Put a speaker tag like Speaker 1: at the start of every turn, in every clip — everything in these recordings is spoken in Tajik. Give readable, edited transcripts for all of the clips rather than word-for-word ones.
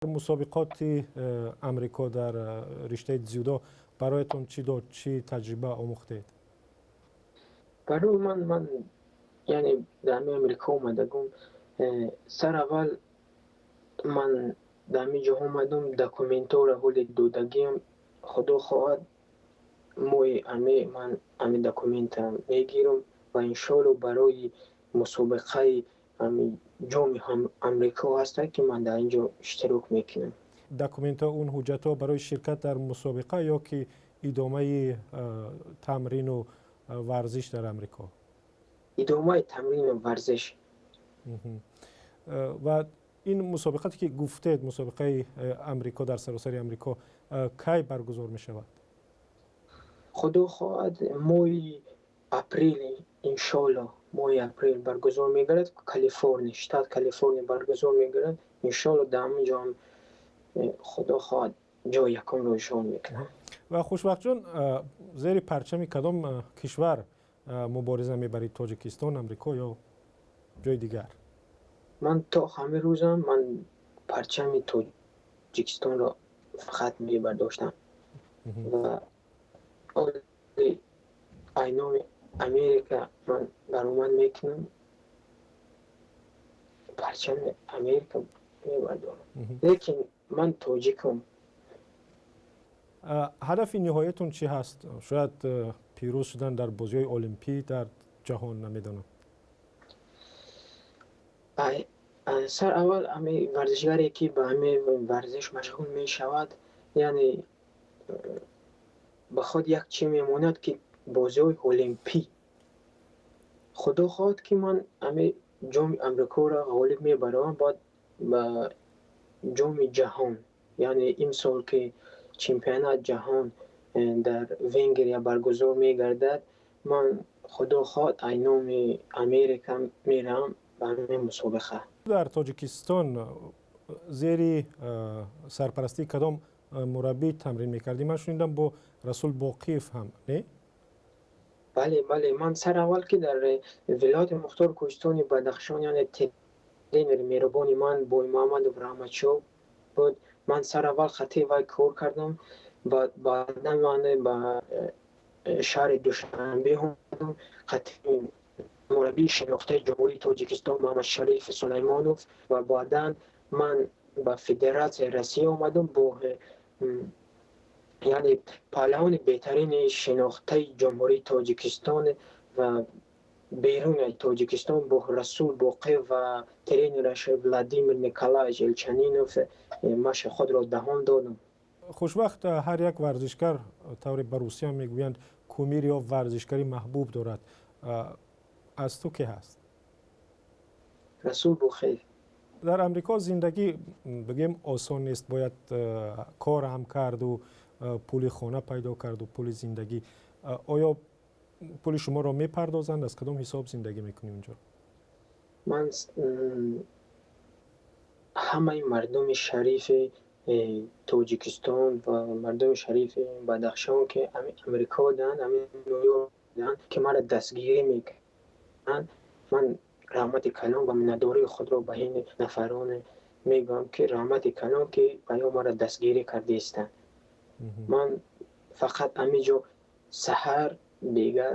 Speaker 1: Мусобиқоти Амрико дар риштаи дзюдо бароятон чӣ дод, чӣ таҷриба омӯхтед?
Speaker 2: Барои ман, яъне дар ҳамин Амрико омадагум, сар аввал ман дар ҳамин ҷо омадам, документҳоро ҳоли додагиам. Худо хоҳад, моҳи ами ман ами документа мегирам ва иншоалло барои мусобиқаи ами Ҷоми Амрико ҳаста, ки ман дар ин ҷо иштирок мекунам.
Speaker 1: Документҳо, он ҳуҷҷатҳо барои ширкат дар мусобиқа ё ки идомаи тамрину варзиш дар Амрико?
Speaker 2: Идомаи тамрину варзиш.
Speaker 1: Ва ин мусобиқате, ки гуфтед, мусобиқаи Амрико дар саросари Амрико, кай баргузор мешавад?
Speaker 2: Худо хоҳад, моҳи апрел, иншоалло, моҳи апрел баргузор мегардад. Калифорния, штат Калифорния баргузор мегардад. Иншоалло, дар ҳамин ҷо ҳам, худо хоҳад, ҷои якумро ишғол мекунам.
Speaker 1: Ва Хушвақтҷон, зери парчами кадом кишвар мубориза мебарид: Тоҷикистон, Амрико ё ҷои дигар?
Speaker 2: Ман то ҳамин рӯзам ман парчами Тоҷикистонро фақат мебардоштам ва ай номи Америка ман баромад мекунам, парчами Америка мебардорам, лекин ман тоҷикам.
Speaker 1: Ҳадафи ниҳоятон чӣ ҳаст? Шояд пирӯз шудан дар бозиҳои олимпӣ дар ҷаҳон, намедонам.
Speaker 2: Сар аввал ҳами варзишгаре, ки ба ҳами варзиш машғул мешавад, яъне ба худ як чӣ мемонад, ки бозиҳои олимпӣ. Худо хоҳад, ки ман ҳами Ҷоми Амрикоро ғолиб мебарам, баъд ба Ҷоми ҷаҳон, яъне имсол ки чемпионат ҷаҳон дар Венгрия баргузор мегардад, ман, худо хоҳад, ай номи Америка меравам ба ҳамин мусобиқа.
Speaker 1: Дар Тоҷикистон зери сарпарастии кадом мураббӣ тамрин мекардӣ? Ман шунидам, бо Расул Боқиев ҳам, не?
Speaker 2: Бале, ман сар аввал, ки дар вилояти мухтори кӯҳистони Бадахшон, яъне тренери меҳрубони ман Боймуҳаммадов Раҳматшоҳ буд. Ман сар аввал хати вай кор кардам. Баъдан ман ба шаҳри Душанбе омадам, хати мураббии шинохтаи Ҷумҳурии Тоҷикистон Муҳаммадшариф Сулаймонов, ва баъдан ман ба Федератсияи Россия омадам, бо яъне паҳлавони беҳтарини шинохтаи Ҷумҳурии Тоҷикистон ва беруни Тоҷикистон, бо Расул Боқиев ва тренераш Владимир Николаевич Элчанинов машқи худро давом додам.
Speaker 1: Хушвақт, ҳар як варзишгар, тавре ба русия мегӯянд, кумир ё варзишгари маҳбуб дорад. Аз ту ки ҳаст?
Speaker 2: Расул Боқиев.
Speaker 1: Дар Амрико зиндагӣ, бигӯем, осон нест. Бояд кор ҳам карду пули хона пайдо карду пули зиндагӣ. Оё пули шуморо мепардозанд? Аз кадом ҳисоб зиндагӣ мекунӣ унҷо?
Speaker 2: Ман ҳамаи мардуми шарифи Тоҷикистон ва мардуми шарифи Бадахшон, ки Амрико даанд, ҳамин Ню-Йорк даанд, ки маро дастгирӣ мекунанд, ман раҳмати калон ва миннатдории худро ба ин нафароне мегӯям, ки раҳмати калон, ки ба ё маро дастгирӣ кардаистанд. Ман фақат ҳамин ҷо саҳар бега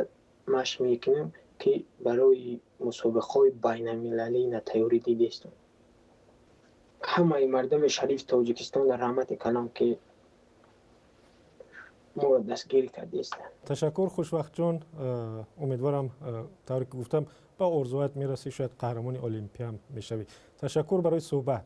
Speaker 2: машқ мекунам, ки барои мусобиқаҳои байналмилалӣ тайёрӣ дидаистам. Ҳамаи мардуми шарифи Тоҷикистон раҳмати калон, ки моро дастгирӣ кардаистанд.
Speaker 1: Ташаккур, Хушвақтҷон. Умедворам, тавре ки гуфтам, ба орзуят мерасӣ, шояд қаҳрамони олимпиям мешавӣ. Ташаккур барои суҳбат.